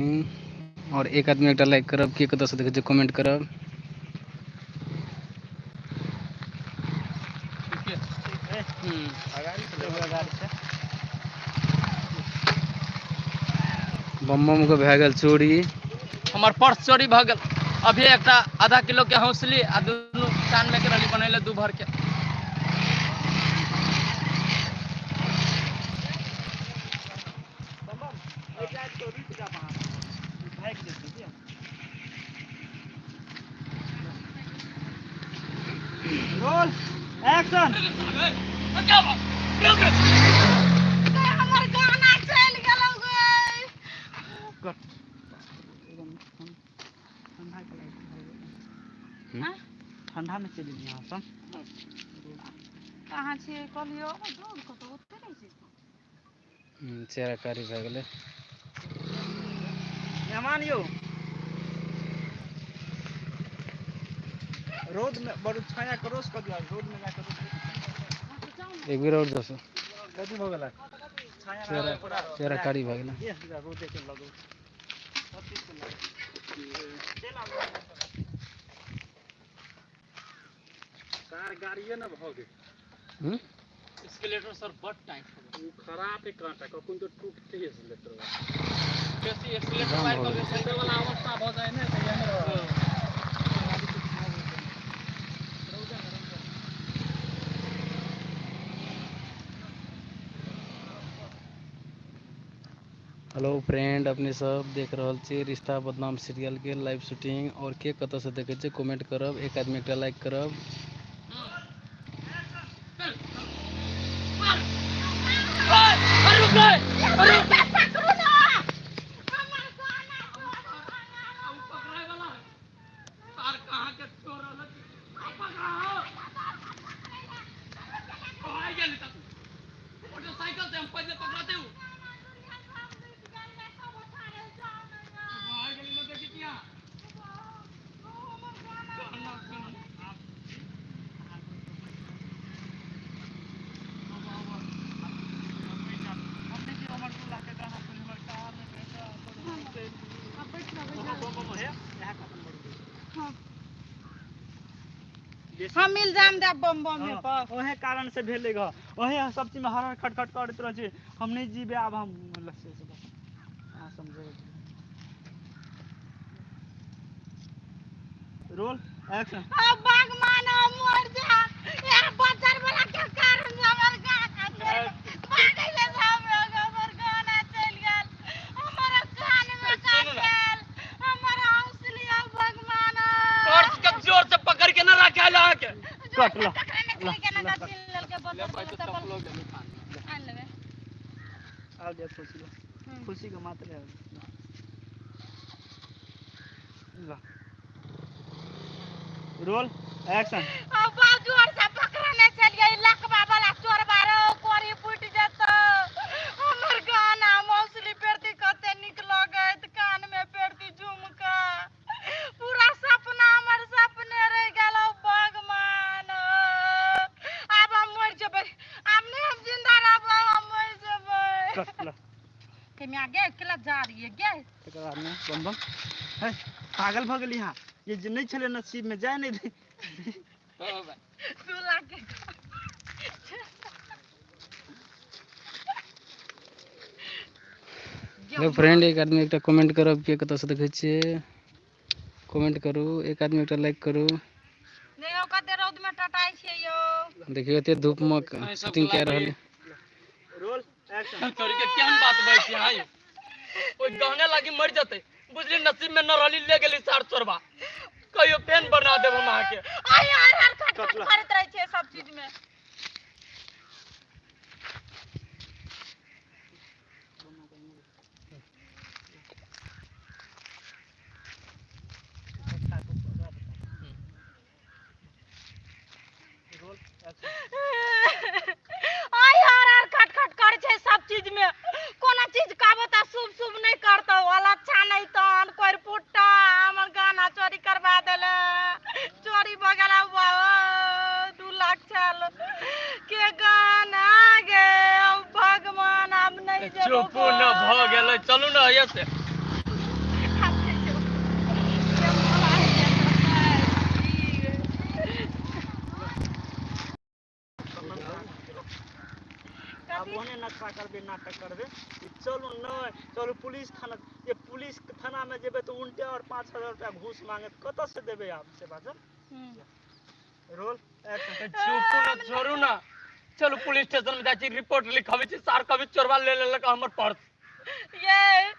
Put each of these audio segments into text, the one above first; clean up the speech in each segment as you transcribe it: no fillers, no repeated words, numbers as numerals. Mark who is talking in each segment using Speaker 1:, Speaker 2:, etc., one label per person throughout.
Speaker 1: और एक आदमी एकटा लाइक करब, के कतऽ से देखै छियै कमेंट करब। बम बम के भए गेल चोरी।
Speaker 2: हमर पर्स चोरी भऽ गेल। अभी एकटा आधा किलो के हौसली आ दुनू कान में के रहली बनैले दू भर के।
Speaker 3: Roll action.
Speaker 4: हमर गाना चलि गेलौ गे।
Speaker 3: ठंडा में चलि गेलियै अहाँ सब।
Speaker 4: कहाँ छियै कहलियौ दूर कतौ ओते रहै छै।
Speaker 1: चेहरा कारी भए गेलै।
Speaker 3: मेहमान यौ, रोड में बड़ छाया क्रॉस कर दिया, रोड में जाकर
Speaker 1: एक बेर और जसो।
Speaker 3: कथी भऽ गेलै? छाया
Speaker 1: चेहरा कारी भए गेलै।
Speaker 3: ये रोड के लगो सब चीज के लगो। चल आबू।
Speaker 5: कार गाड़िए न भऽ गेल।
Speaker 2: एस्केलेटर सर बड टाइट हो
Speaker 5: ओ खराब है कांटा, कखन तो टूटते है एस्केलेटर।
Speaker 2: बेसी एस्केलेटर मारि कऽ
Speaker 5: टूटे वाला अवस्था भऽ जाइ ने तऽ एहन रहत।
Speaker 1: हेलो फ्रेंड, अपने सब देख रहल छी रिश्ता बदनाम सीरियल के लाइव शूटिंग। और के कतऽ से देखै छियै कमेंट करब, एक आदमी एकटा लाइक करब।
Speaker 2: मोटरसाइकिल से हम पहिले पकड़ाते हूँ।
Speaker 4: हम इल्जाम देब बम बम में पर।
Speaker 3: ओहे कारण से भेलै ग, ओहे सब चीज में हर हर खटखट करैत रहै छै। हम नहि जीबे आब, हम मतलब से से बस अहाँ समझो। Roll action.
Speaker 4: अब भगवान हम मर जा, ए बच्चर वाला के कारण से हमर गाना चलि भागै छै सब लोग, हमर गाना चलि गेल, हमर कान में काटल, हमर हौसली। अब भगवान
Speaker 2: पर्स के जोर से पकड़ के ना राखे आयल अहाँके।
Speaker 3: कट ला।
Speaker 4: पकड़ने छलै केना का छीन लेलकै बच्चर वाला चप्पल। आनि लेबै।
Speaker 3: आब जा खुशी ला, खुशी के मात्र है। ला रोल एक्शन।
Speaker 4: अब बाप जोर से पकड़ने छलियै लकबा वाला चोरबा रो कोरी फूटि जेतौ। हमर गाना मौसली पेरती कते नीक लगैत, कान में पेरती झुमका, पूरा सपना हमर सपने रहि गेल। भगवान आब हम मरि जेबै, आब नहि हम जिंदा रहबै, हम मरि जेबै।
Speaker 3: कट ला।
Speaker 4: के मियाँ गे केला जा रही है गे।
Speaker 3: तकर बाद में बम बम है पागल भऽ गेली यहाँ। ये जे नहि छलै नसीब में जाय नहि दे।
Speaker 4: 2 लाख के
Speaker 1: हेलो फ्रेंड, एक आदमी एकटा कमेंट करब, के कतऽ से देखै छियै कमेंट करू, एक आदमी एकटा लाइक करू।
Speaker 4: देखियौ कते रौद में टटाइ छियै यौ।
Speaker 1: देखियौ एते धूप में शूटिंग कए रहल है।
Speaker 3: Roll action.
Speaker 2: तोरी के केहन बात बजै छी हां, ओइ गहने लागी मरि जेतै बुझली, नसीब में न रहली ले गेली सार चोरबा। कहियो पेन बना देब हम अहाँके।
Speaker 4: आइ हर हर खट खट करैत रहै छियै सब चीज में। आइ हर हर खट खट करै छै सब चीज में, कोनो चीज कहबो तऽ शुभ शुभ नहि करतौ, अच्छा नहि तहन कोइ फुट्टा हमर गाना चोरी करबा देले, चोरी भऽ गेल। बाबा 2 लाख छल के गाना गे। भगवान आब नहि जेबो।
Speaker 2: चुप न भऽ गेलै, चलू ने हैया से।
Speaker 3: कते नाटक करबे। ई चलू नहि चलू पुलिस थाना, जे पुलिस थाना में जेबे तो उल्टे और 5000 रुपया घूस मांगत, कतऽ से देबे आब से बात। Roll action.
Speaker 2: चुप ना, छोड़ू ना, चलू पुलिस स्टेशन में जाइ छी, रिपोर्ट लिखाबै छी, सार कभी चोरबा ले लेलक हमर पर्स।
Speaker 4: ये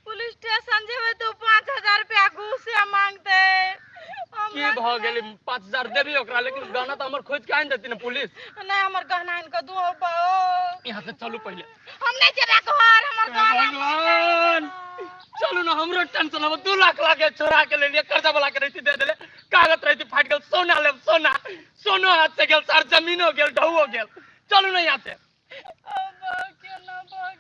Speaker 4: पुलिस स्टेशन जेबै तो 5000 रुपया घूस मांगते।
Speaker 2: की भऽ गेलै? 5000 देबी ओकरा, लेकिन गहना तऽ हमर खोज के आनि देती ने पुलिस।
Speaker 4: नहीं, हमर गहना आनि के दू।
Speaker 2: यहाँ से चलू पहिले।
Speaker 4: हम नहीं जेबै घर, हमर गहना।
Speaker 2: भगवान, चलू ना, हमरो टेंशन अब 2 लाख लागे छोड़ा के ले लिए, कर्जा वाला के रहती दे देले, कागज रहती फाटि गेल, सोना लेब, सोना सोनो हाथ से गेल सार, जमीनो गेल, ढौओ गेल। चलू ना यहाँ से।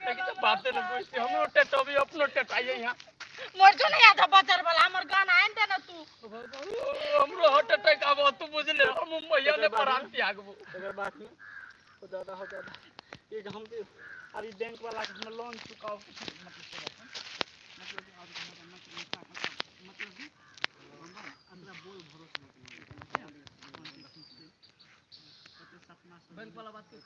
Speaker 2: लेकिन तो बाते न बुझती, हमरो टेटोबी अपनो टेटाइए यहाँ।
Speaker 4: मोर जो नहीं आता बजर वाला, हमर गहना आनि दे ना तू।
Speaker 2: हमरो हार्ट अटैक आबो तू बुझले, हम मैया ने प्राण त्यागबो।
Speaker 3: एकर बाद में हो दादा, हो दादा, एक हम अभी बैंक वाला के हम लोन चुकाओ, मतलब से बात मतलब कि और मतलब कि हमरा बोल भरोसा नहीं।
Speaker 2: बैंक वाला बात के